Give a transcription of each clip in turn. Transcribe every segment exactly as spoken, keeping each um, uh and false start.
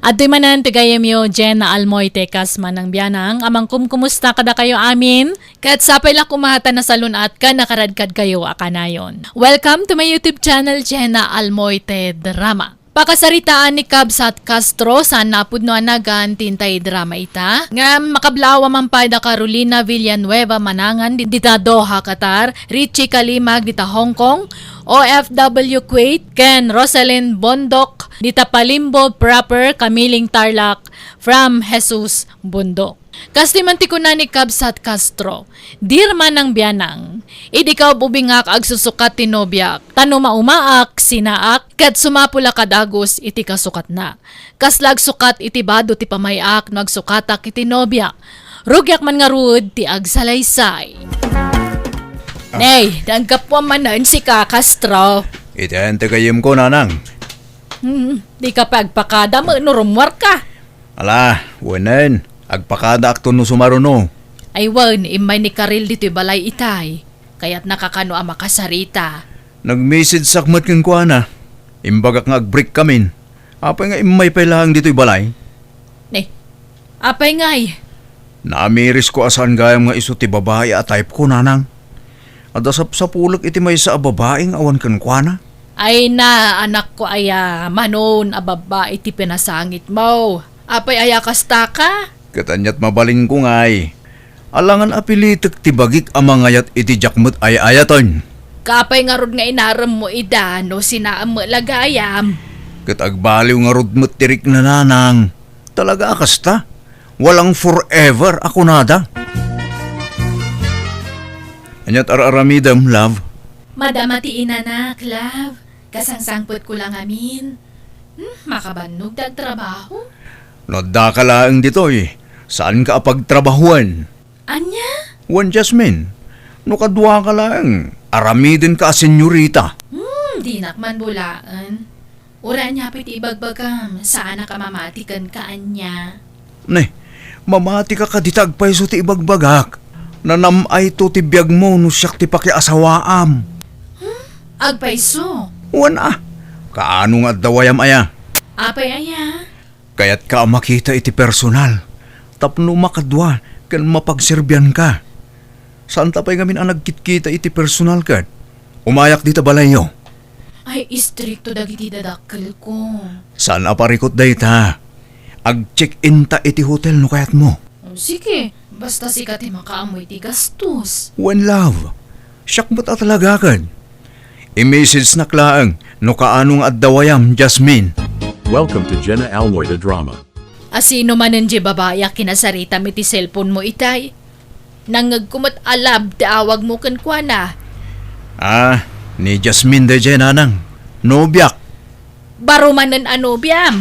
Adtoy manen ti gayyemyo, Jenna Almoite, kas manang bianang, a mangkumkumusta kadakayo amin. Ket sapay la koma ta nasalun-at ken nakaradkadkayo a kanayon. Welcome to my YouTube channel, Jenna Almoite Drama. Pakasaritaan ni Kabsat Castro, saan a pudno a nagan ti intay drama ita. Ngem makablaaw a man pay da Carolina Villanueva Manangan di, dita Doha, Qatar, Richie Kalimag dita Hong Kong, O F W Kuwait, ken Roselyn Bondok dita Palimbo proper, Kamiling, Tarlac, from Jesus Bundok. Kastoy man ti kuna ni Kabsat Castro, "Dear manang bianang, idi kaububingak agsusukat ti nobiak, ta no maumaak, sinaak, ket sumapo la kad Agus iti kasukatna. Kasla agsukat iti bado ti pamay-ak no agsukatak iti nobiak. Rugiak man ngarud ti agsalaysay." Ah. Nay, naggapuam manen sika, Castro. Iti ayan ti gayyemko, nanang? Hmm, di ka pay agpakada met no rummuarka. Ala, wenen, agpakadaakto no sumaruno. Ay wen, immay ni Karil ditoy balay itay. Kayatnaka kano a makasarita. Nag-messageak met kenkuana. Imbagak nga ag-break kamin. Apay nga immay pay laeng ditoy balay? Ne, apay ngay? Naamirisko a saan gayam nga isu ti babai a type ko, nanang. Adda sapsapulek iti maysa a babai nga awan kenkuana. Ay na, anakko aya, manon a babbai ti pinasangitmo. Apay aya kasta ka? Ket aniat mabalinko ngay? Alangan a pilitek ti bagik a mangayat iti diak met ay-ayaten. Kaapay ngarud nga inaremmo ida no sinaam met la gayam? Ket agbaliw ngarud met ti rikna, nanang. Talaga a kasta? Walang forever a kunada. Aniat ar-aramidem, love? Madama ti inanak, love. Kasangsangpetko la ngamin. Hmm, makabannog ti agtrabaho. No addaka laeng ditoy, saanka a pagtrabahoen. Ania? Wen, Jasmine, no kaduaka laeng, aramidenka a senyorita. Hmm, dinak man bulaen. Uray ania pay ti ibagbagam, saanak a mamati kenka ania. Ne, mamatika kadi ta agpayso ti ibagbagak. Nanam-ayto ti biagmo no siak ti pakiasawaam. Hmm? Agpayso? Wen a. Kaano nga adda wayam aya? Apay aya? Kayatka a makita iti personal tapno makadua ken mapagserbianka. Saanta pay ngamin a nagkitkita iti personal ket umayak dita balayyo. Ay, istrikto dagiti dadakkelko. Saan a parikut dayta. Ag-check-in ta iti hotel no kayatmo. O, sige, basta sika ti makaammo iti gastos. Wen, love. Siak met a talagaken. I-message-nak laeng no kaano nga adda wayam, Jasmine. Welcome to Jenna Almoy the Drama. A sino manen di babai a kinasaritam iti cellphone mo itay? Nangngegko met a love ti awagmo kenkuana. Ah, ni Jasmine daydiay, nanang. Nobiak. Baro manen a nobiam?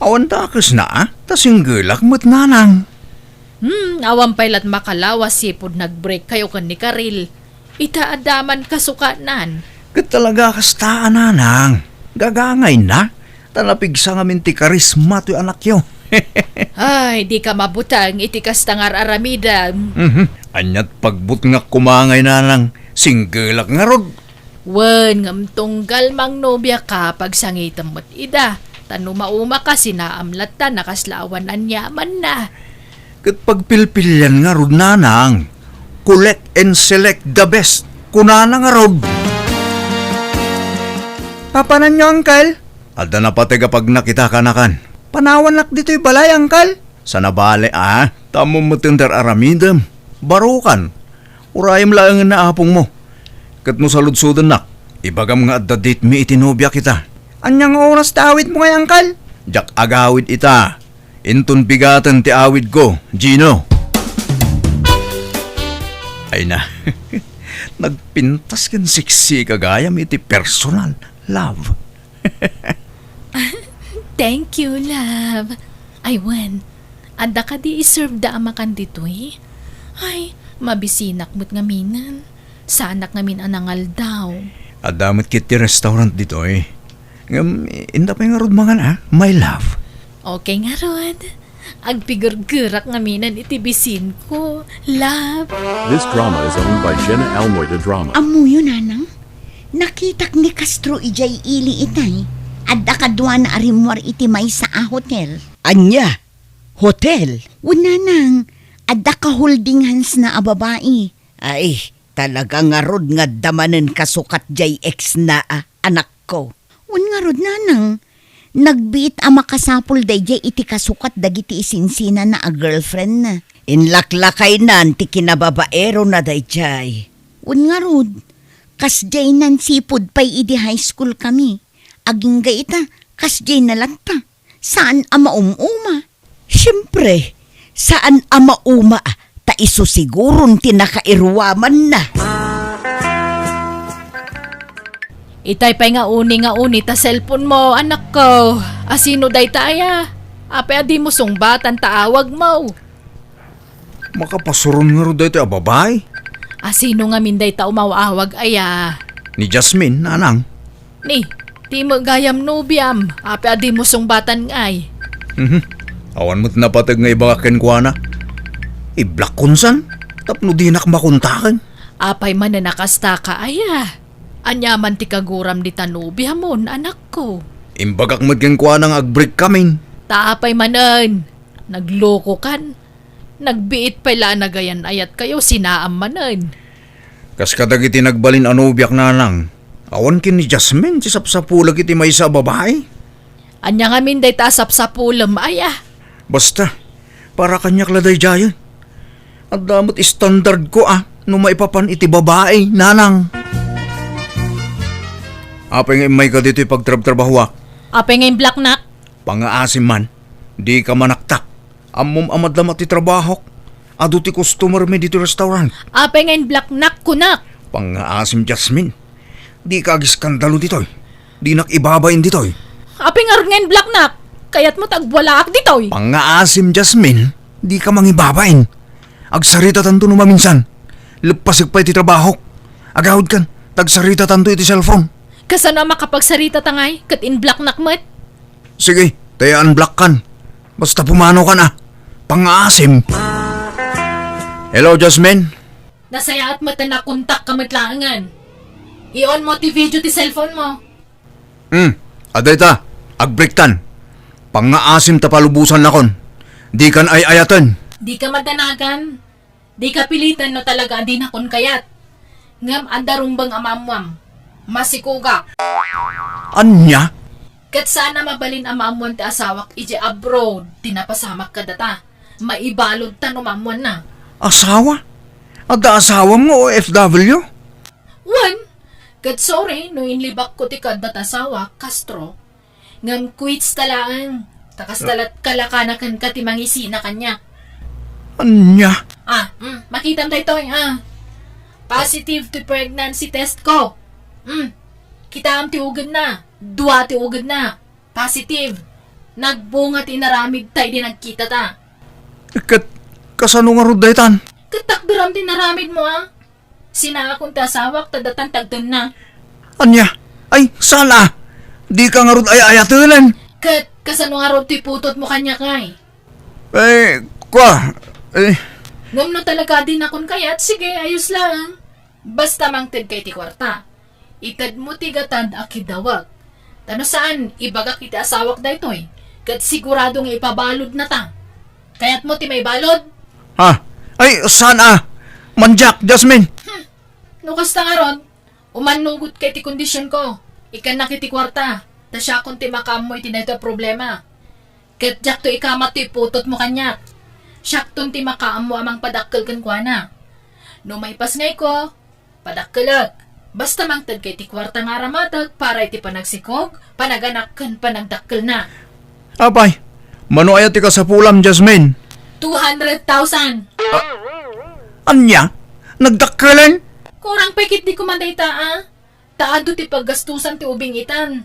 Awan ta a kasna, ah. Ta singgelak met, nanang. Hmm, awan pay lat makalawas sipud nag-break kayo ken ni Karil. Ita adda man kasukanan. Ket talaga kasta a, nanang. Gagangayna. Ta napigsa ngamin ti karisma toy anakyo. Ay, di ka mabuteng iti kasta nga ar-aramidem. Mhm. Aniat pagbutngak koma ngay, nanang. Singgelak ngarud. Wen, ngem tunggal mangnobiaka, pagsangitem met ida. Ta no maumaka, sinaam latta, nakasla awan aniamanna. Ket pagpilpilian ngarud, nanang. Collect and select the best, kunana ngarud. Papananyo, Uncle? Adda napateg a pagnakita kanakan. Panawannak ditoy balay, Uncle. Saan a bale, a? Ta ammom met ti ar-aramidem. Barokan. Urayem laengen ni apongmo. Ket no saludsodennak, ibagam nga adda date mi iti nobiak ita. Ania nga oras ti awidmo ngay, Uncle? Diak agawid ita. Inton bigaten ti awidko, Gino. Ay na. Nagpintas ken seksika gayam iti personal, love. Thank you, love. Ay wen, adda kadi iserveda a makan ditoy? Ay, mabisinak met ngaminen. Saanak ngamin a nangaldaw. Adda met ketdi restaurant ditoy. Ngem, inta pay ngarud mangan, a, my love. Okay ngarud. Agpigurgurak ngaminen iti bisinko, love. This drama is owned by Jenna Almoy the Drama. Ammoyo, nanang? Nakitak ni Castro idiay ili itay. Adda kaduana a rimmuar iti maysa a hotel. Ania? Hotel? Wen, nanang, adda ka-holding hands na a babai. Ay, talaga ngarud nga adda manen kasukat jay ex na a, anakko. Wen ngarud, nanang, nagbiit a makasapul dayjay iti kasukat dagiti isinsinana a girlfriend na. Inlaklakaynan ti kinababaero na dayjay. Wen ngarud, kasjay nansipud pay idi high school kami. Agingga ita, kasjay na latta. Saan a maum-uma? Siempre, saan a mauma, ta isu siguron ti nakairuamanna. Itay pay nga uni nga uni ta cellphone mo, anakko. Asino dayta aya? Apay a dimo sungbatan ta awagmo? Makapasuron ngarud daytoy a babai? Asino ngamin dayta umaw-awag aya? Ni Jasmine, nanang. Ni, ti met gayam nobiam, apay a dimo sungbatan ngay? Mhm. Awan met napateg nga ibagak kenkuana. Iblock kon san, tapno dinak makontaken. Apay manen a kasta ka aya? Ania man ti kaguram dita nobiamon, anakko? Imbagak met kenkuana nga agbreak kamin. Ta apay manen? Naglokokan. Nagbiit pay la a nagayan-ayatkayo, sinaam manen. Kas kadagiti nagbalin a nobiak, nanang, awan ken ni Jasmine ti sapsapulek iti maysa a babai. Ania ngamin dayta a sapsapulem aya? Basta, para kaniak la daydiayen. Adda met standardko a no maipapan iti babai, nanang. Apay nga immayka ditoy pagtrabtrabahoak? Apay nga imblocknak? Pangngaasim man, dika manaktak. Ammom a madama ti trabahok. Adu ti customermi ditoy restaurant. Apay nga imblocknak, kunak? Pangngaasim, Jasmine. Dika agiskandalo ditoy. Dinak ibabain ditoy. Apay ngarud nga imblocknak? Kayatmo ta agbualaak ditoy? Pangngaasim, Jasmine. Dika mangibabain. Agsaritatanto no maminsan. Leppasek pay ti trabahok. Agawidkan, ta agsaritatanto iti cellphone. Kasano a makapagsarita ta ngay ket imblocknak met? Sige, ta i-unblockkan. Basta pumanokan a. Pangngaasim. Hello, Jasmine. Nasayaat met a nakontakka met laengen. I-on mo ti video ti cellphone mo. Hmm, adda ita. Agbreaktan. Pangngaasim ta palubosannakon. Dikan ay-ayaten. Dika madanagan. Dika piliten no talaga a dinakon kayat. Ngem adda rumbeng a maammoam. Masikogak. Ania? Ket saan a mabalin a maammoan ti asawak idiay abroad ti napasamak kadata. Maibaludta no maammoanna. Asawa? Adda asawam nga O F W? Wen, ket sorry no inlibakko ti kaadda ti asawak, Castro. Ngem quits ta laeng. Ta kasta lat kalakana kenka ti mangisina kaniak. Ania? Ah, mm, makitam daytoy, ah. Positive ti pregnancy test ko. Mm, kitaam ti ugedna. Dua ti ugedna. Positive. Nagbunga ti inaramidta idi nagkitata. Ket kasano ngarud daytan? Ket takderam ti inaramidmo, ah. Sinaakon ti asawak ta datan ti agtenna. Ania? Ay, saan a? Dika ngarud ay-ayatenen. Ket kasano ngarud ti putotmo kaniak, ay? Eh, kua, eh. Ngem no talaga a dinakon kayat, sige, ayos laeng. Basta mangtedka iti kuarta. Itedmo ti gatad a kidawag. Ta no saan, ibagak iti asawak daytoy, ket sigurado nga ipabaludnata. Kayatmo ti maibalud? Ha? Ay, saan a? Mandiak, Jasmine. Hmm. No kasta ngarud, umannugotka iti kondisionko. Ikkannak iti kuarta, ta siakon ti makaammo iti daytoy a problema. Ket diakto ikamat ti putotmo kaniak. Siakton ti makaammo a mangpadakkel kenkuana. No maipasngayko, padakkelek. Basta mangtedka iti kuarta nga aramateg para iti panagsikog, panaganak ken panagdakkelna. Apay, mano aya ti kasapulam, Jasmine? Two hundred thousand. Ania? Nagdakkelen? Kurang pay ketdi koma dayta, a. Ta adu ti paggastusan ti ubing itan.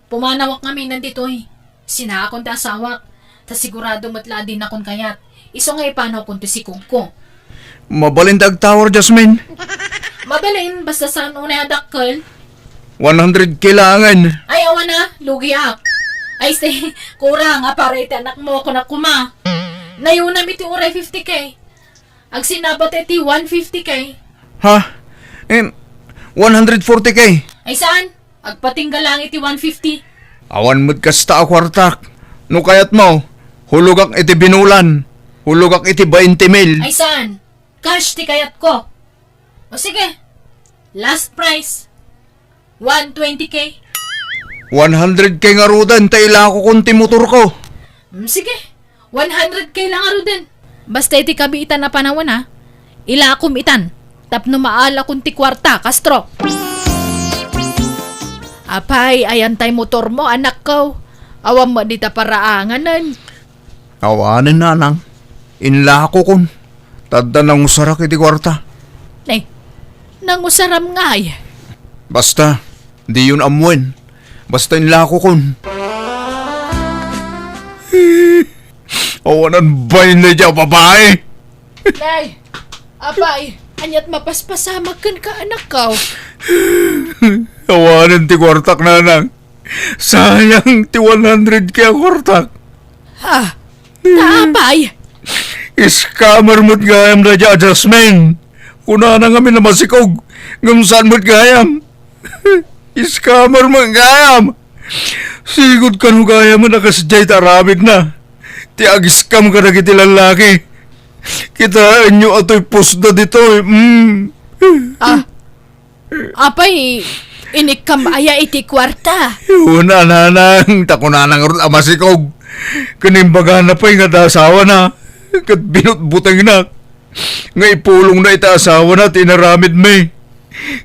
Pumanawak ngamin ditoy. Sinaakon ti asawak, ta sigurado met la a dinakon kayat. Isu nga ipanawkon ti sikogko. Mabalin ti agtawar, Jasmine. Mabalin, basta saan unay a dakkel. One hundred K laengen. Ay, awan a, lugiak. Ay, si, kurang, a para iti anakmo, kunak koma. Nayunam iti uray fifty K. Agsinabat iti one fifty K. Ha? Em, one hundred forty K. Ay, saan? Agpatingga lang iti one fifty. Awan met kasta a kuartak. No kayatmo, hulogak iti binulan. Hulogak iti bainte mil. Ay saan? Cash ti kayatko. O sige, last price. One twenty K. One hundred K ngaruden ta ilakokon ti motorko. Mm, sige, one hundred K lang ngaruden. Basta iti kabiitan a panawen, ha? Ilakom itan. Tapno maalakon ti kuarta, Castro. Apay, ayan tay motormo, anakko. Awan met dita paraanganen. Awanen, nanang. Inlakokon. Ta adda nangusarak iti kuarta. Eh, nangusaram ngay? Basta, diyon ammoen. Basta inlakokon. Awanan baynay diay a babai. Nay, apay, aniat mapaspasamak kenka, anakko? Awanen ti kuartak, nanang. Sayang ti one hundred K a kuartak. Ha? Ta apay? Scammer met gayam daydiay a Jasmine. Kunana ngamin a masikog, ngem saan met gayam. Scammer met gayam. Sigud kano gayam a kasdiay ti aramidna. Ti ag-scam kadagiti lallaki. Kitaenyo a toy postda ditoy. Mm. Ah, apay, inikkam aya iti kuarta? Una, nanang, ta kunana ngarud a masikog. Ken imbagana pay nga adda asawana, ket binutbutengna nga ipulongna iti asawana ti inaramidmi.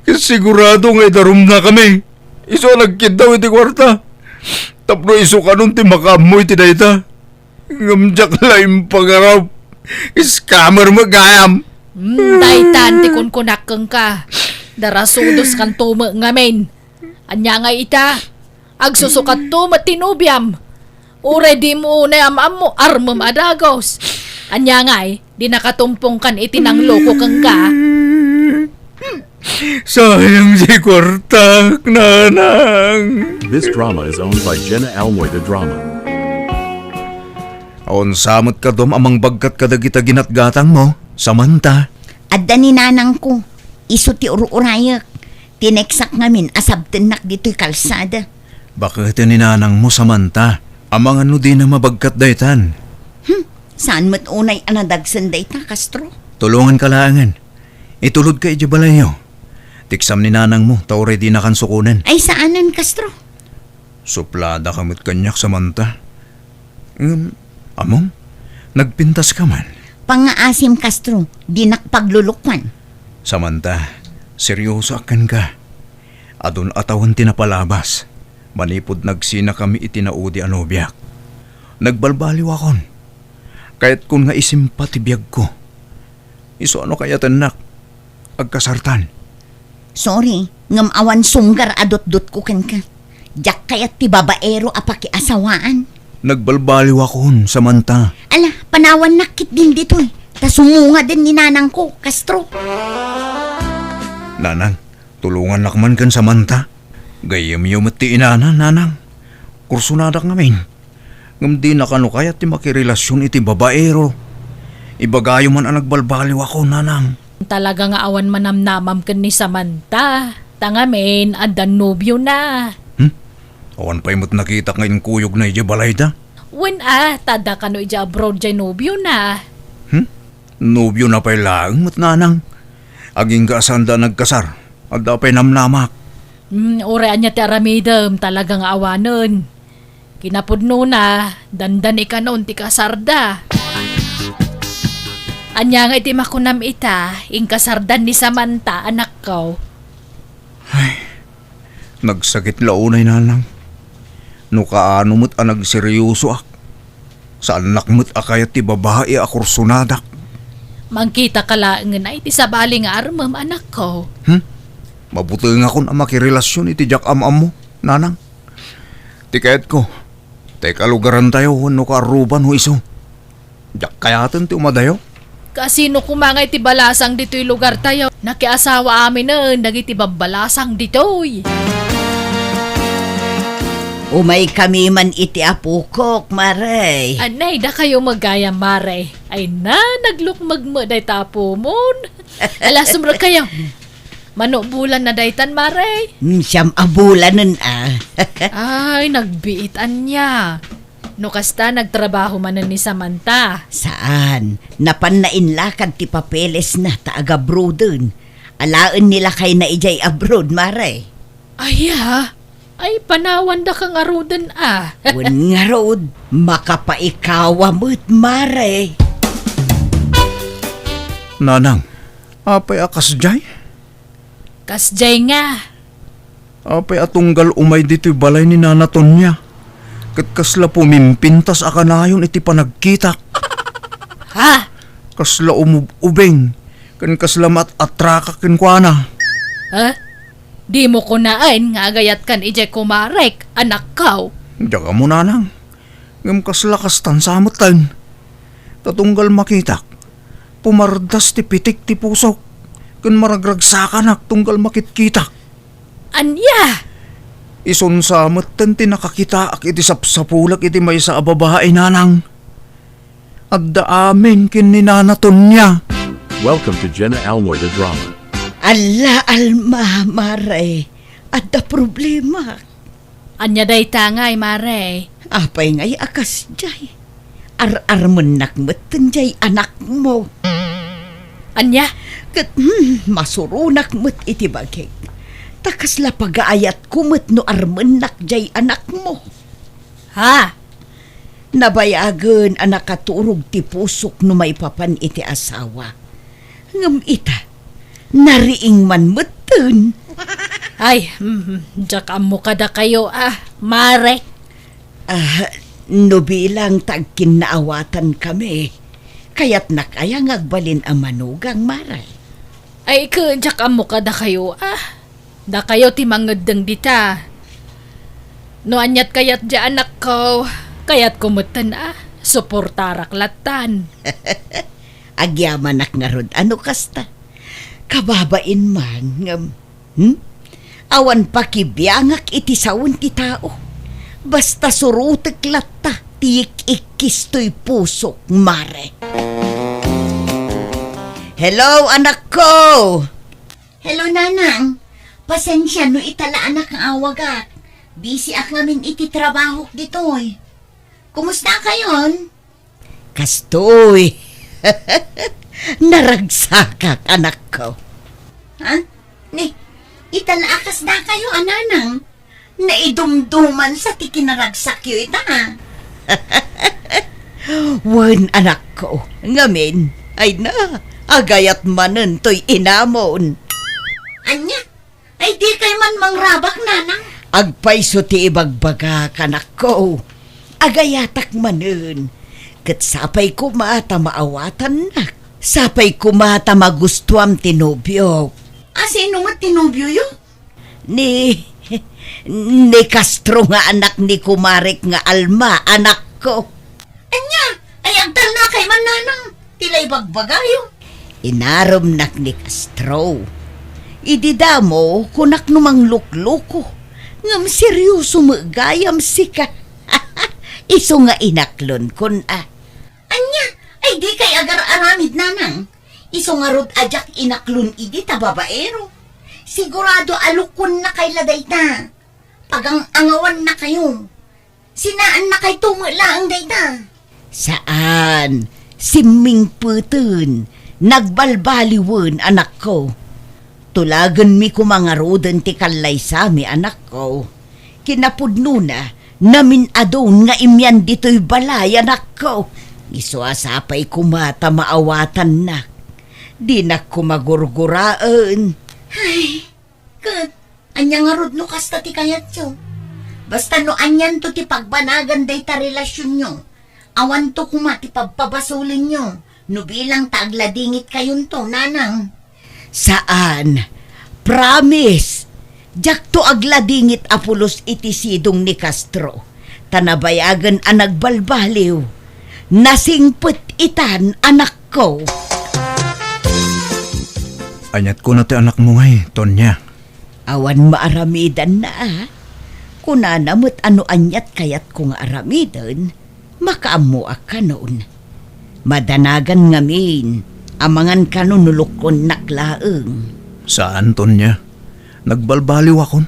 Ket sigurado nga idarumnakami. Isu a nagkiddaw iti kuarta. Tapno isu kanon ti makaammo iti dayta. Ngem diak la impagarop. Scammer met gayam. Hmm, daytan ti kunkunak kenka. Darasudos kanto met ngamin. Ania ngay ita? Agsusukatto met ti nobiam. Uray dimo unay am-ammo, armem a dagus. Ania ngay, di nakatumpongkan iti nangloko kenka? Sayang ti kuartak, nanang. This drama is owned by Jenna Almoy, the drama. Awan sa met kano a mangbagkat kadagita ginatgatangmo, Samantha? Adda ni nanangko. Isu ti ur-urayek. Tineksak ngamin a sabtennak ditoy kalsada. Baketen ni nanangmo, Samantha? Amangan no dina mabagkat daytan. Hmm, saan met unay a nadagsen dayta, Castro? Tulonganka laengen. Itulodka idiay balayyo. Teksam ni nanangmo, ta uray dinakan sukonen. Ay, saanen, Castro. Supladaka met kaniak, Samantha. Ngem, ammom, nagpintaska man. Pangngaasim, Castro, dinak paglulukuan. Samantha, seryosoak kenka. Adun a tawen ti napalabas, manipud nagsinakami iti naudi a nobiak. Nagbalbaliwakon. Kayatkon nga isimpa ti biagko. Isu a no kayatennak, agkasartan. Sorry, ngem awan sunggar a dutdotko kenka. Diak kayat ti babaero a pakiasawaan. Nagbalbaliwakon, Samantha. Ala, panawannak ketdin ditoy. Ta sumungaden ni nanangko, Castro. Nanang, tulongannak man ken Samantha. Gayyemyo met ti inana, nanang. Kursonadak ngamin. Ngem dina kano kayat ti makirelasion iti babaero. Ibagayo man a nagbalbaliwakon, nanang. Talaga nga awan manamnamam ken ni Samantha. Ta ngamin, adda nobiona. Hmm? Awan pay met nakitak nga inkuyogna idiay balayda. Wen a, ta adda kano idiay abroad diay nobiona. Hmm? Nobiona pay laeng met, nanang. Agingga a saanda a nagkasar, adda pay namnamak. Hmm, uray ania ti aramidem, talaga nga awanen. Kinapudnona, dandani kanon ti kasarda. Ania ngay ti makunam ita, inkasardan ni Samantha, anakko? Ay, nagsakit la unay, nanang. No kaano met a nagseryosoak, saannak met a kayat ti babai a kursonadak. Mangkitaka laengen ay ti sabali nga armem, anakko. Hmm? Mabutengakon a makirelasion iti diak am-ammo, nanang. Ti kayatko, ta ikalugarantayo wenno kaarruba no isu. Diak kayaten ti umadayo. Kasino koma ngay ti balasang ditoy lugartayo? Nakiasawa aminen dagiti babbalasang ditoy. Umaykami man iti apokok, Mare. Anay, dakayo met gayam, Mare. Ay na, naglukmeg met dayta apomon. Ala, sumrekkayo. Mano bulanna daytan, Mare? Hmm, siam a bulanen, a. Ay, nagbiit ania. No kasta, nagtrabaho manen ni Samantha? Saan. Napanna inlakad ti papelesna ta agabroaden. Alaen ni lakayna idiay abroad, Mare. Aya, ay panawandaka ngaruden a. Wen ngarud, makapaikawa met, Mare. Nanang, apay a kasdiay? Kasdiay nga. Apay a tunggal umay ditoy balay ni Nana Tonia, ket kasla pumimpintas a kanayon iti panagkitak. Ha? Kasla umub-ubing, ken kasla mat-atrakak kenkuana. Ha? Dimo kunaen nga agayatkan idiay kumarek, anakko? Diak ammo, Nanang. Ngem kasla kastan sa metten. Ta tunggal makitak, pumardas ti pitik ti pusok, ken maragragsakanak tunggal makitkitak. Ania? Isun sa metten ti nakakitaak iti sapsapulek iti maysa a babai, Nanang. Adda amin ken ni Nana Tonia. Welcome to Jenna Almoy the Drama. Alla, Alma, Mare. Adda problema. Ania dayta ngay, Mare? Apay ngay a kasdiay? Ar-armennak metten diay anakmo. Ania? Ket, hmm, masuronak met iti bagik. Ta kasla pagaayatko met no armennak diay anakmo. Ha? Nabayagen a nakaturog ti pusok no maipapan iti asawa. Ngem ita, nariing man metten. Ay, mm, diak ammo kadakayo a, Mare. Ah, no bilang ta agkinnaawatankami, kayatnak aya nga agbalin a manugang, Mare? Ay, ket diak ammo kadakayo a. Dakayo ti mangeddeng dita. No aniat kayat diay anakko, kayatko metten a, suportarak lattan. Agyamanak ngarud a no kasta. Kababain man ngem, hmm? Awan pakibiangak iti sawen ti tao. Basta surotek latta ti ik-ikkis toy pusok, Mare. Hello, anakko! Hello, Nanang. Pasensia no ita la anak nga awagak. Busy ak ngamin iti trabahok ditoy. Kumusta kayon? Kastoy. Naragsakak, anakko. Ha? Ni, ita la a kasdakayo a nanang. Naidumduman sa ti kinaragsakyo ita, a. Wen, anakko, ngamin, ay na, agayat manen toy inamon. Ania? Ay, di kay man mangrabak, nanang? Agpayso ti ibagbagak, anakko. Agayatak manen. Ket sapay koma ta maawatannak. Sapay koma ta magustuam ti nobiok. A, sino met ti nobioyo? Ni, ni Castro nga anak ni kumarek nga Alma, anakko. Ania, ay agtalnakay man, nanang, ti la ibagbagayo? Inaremnak ni Castro. Idi damo, kunak no manglukloko. Ngem serioso met gayam sika. Isu nga inaklonkon a. Ania, ay di kay agar-aramid, nanang? Isu ngarud a diak inaklon idi ta babaero. Sigurado a lukonnakay la dayta. Pagang-angawannakayo. Sinaannakayto met laeng dayta. Saan. Simmingpeten. Nagbalbaliwen, anakko. Tulagenmi koma ngaruden ti kallaysami, anakko. Kinapudnona, namin-adun nga immian ditoy balay, anakko. Isu a sapay koma ta maawatannak. Dinak koma gurguraen. Ay, ket, ania ngarud no kasta ti kayatyo? Basta no anianto ti pagbanagan dayta relasionyo, awanto koma ti pabpabasolenyo no bilang ta agladingitkayonto, nanang. Saan. Promise. Diakto agladingit a pulos iti sidong ni Castro. Ta nabayagen a nagbalbaliw. Nasingpet itan, anakko. Aniat kuna ti anakmo ngay, Tonia? Awan maaramidanna, a. Kunana met a no aniat kayatko nga aramiden, makaammoak kanon. Madanagan ngamin, amangan kano no lukonnak laeng. Saan, Tonia. Nagbalbaliwakon.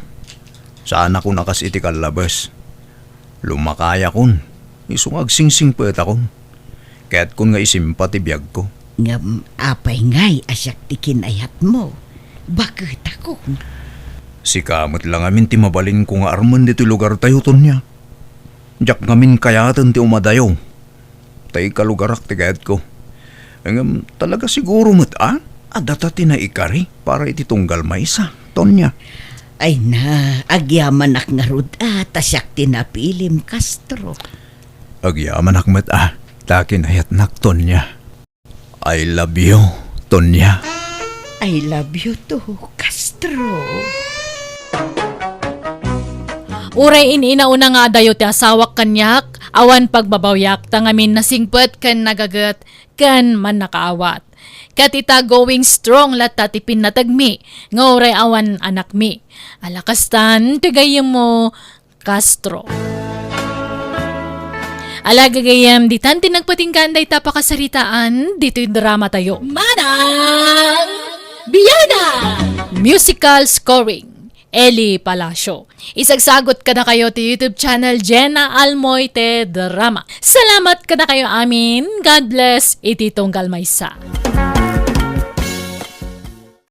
Saanakon a kas iti kallabes. Lumakayakon. Isu nga agsingsingpetakon. Kayatkon nga isimpa ti biagko. Ngem apay ngay a siak ti kinayatmo? Baketakon. Sika met la ngamin ti mabalinko nga armen ditoy lugartayo, Tonia. Diak ngamin kayaten ti umadayo. Ta ikalugarak ti kayatko. Ngem talaga siguro met a, a data ti naikari para iti tunggal maysa, Tonia. Ay na, agyamanak ngarud a ta siak ti napilim, Castro. Agyamanak met a, ta kinayatnak, Tonia. I love you, Tonia. I love you too, Castro. Uray in-inauna nga adayo ti asawak kaniak, awan pagbabawiak, ta ngamin nasingpet ken nagaget ken mannakaawat. Ket ita, going strong latta ti pinnategmi, nga uray awan anakmi. Ala kastan ti gayyemmo, Castro. Ala gagayyem, ditan ti nagpatinggaan dayta pakasaritaan ditoy drama tayo. Manang Biada! Musical scoring, Eli Palacio. Isagsagot kadakayo ti YouTube channel Jenna Almoite Drama. Salamat kadakayo amin. God bless iti tunggal maysa.